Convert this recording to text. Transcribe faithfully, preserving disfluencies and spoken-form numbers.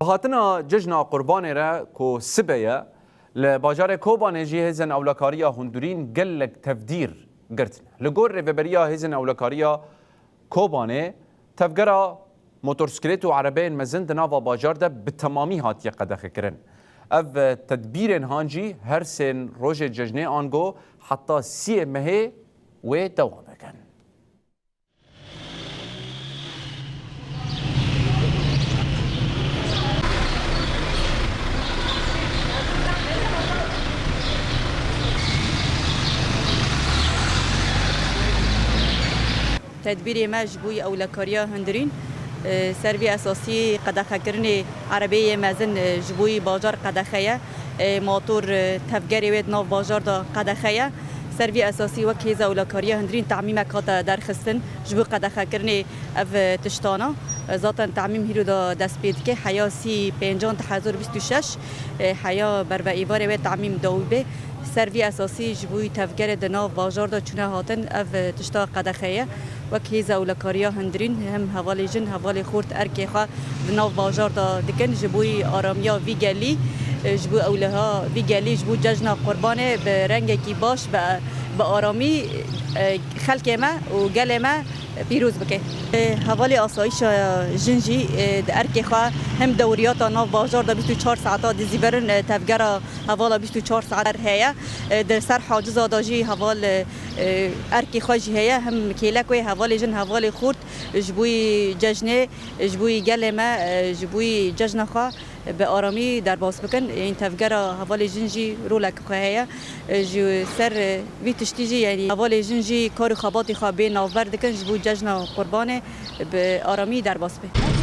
Bi hatina cejna Qurbanê re ku sibe ye, li bajarê Kobanê jî hêzên ewlekariya hundirîn gelek tevdîr girtine. Li gor rêveberiya hêzên ewlekariya Kobanê, tevgera motorsîklêt û erebeyên mezin di nava bajar de bi temamî hatiye qedexekirin. Ev tedbîrên han jî her sên rojê cejnê ango heta siyê mehê wê dewam bikin. Tedbîrê me ji bo ewlekariya hundirîn, e, ser vî esasî qedexekirinê erebeyê mezin, e, ji bo bajar qedexe ye. E, motor, e, tevgerê wê di nav bajar de qedexe ye. Ser vî esasî wek hêza ewlekariya hundirîn temîmek hate derxistin ji bo qedexekirinê ev, e, tiştana. E, zaten temîm hîro de dest pê dike. Heya sî pêncan du hezar bîst û şeş, e, heya berve êvarê wê temîm dawî bê. Ser vî esasî ji bo tevgerê di nav bajar de çûne hatin ev, e, tişta qedexe ye. Wek hêza ewlekariya hundirîn hem hevalê jin, hevalê xort erkê xwe di nav bajar de dikin ji bo aramiya vî gelî, e, ji bo ewleha vî gelî, ji bo cejna Qurbanê bi rengekî baş, bi, bi aramî, e, xelkê me û gelê me pîroz bike. E, hevalê asayişa jin jî, e, di erkê xwe hem dewriyata nav bajar de bîst û çar saeta dizî berin, e, tevgera hevala bîst û çar saet heye. E, di ser haciza de jî heval, e, e, erkê xwe jî heye, hem kêlek wê hevalê jin, hevalê xurt ji bo cejnê, ji bo gelê me, e, ji bo cejna xwe bi aramî derbas bikin. Ên tevgera hevalê jin jî rolek xwe heye. E, ji ser, e, vî tiştî jî, yanî hevalê jin jî kar û xebatê xwe bê navber dikin ji bo cejna Qurbanê bi aramî derbas be.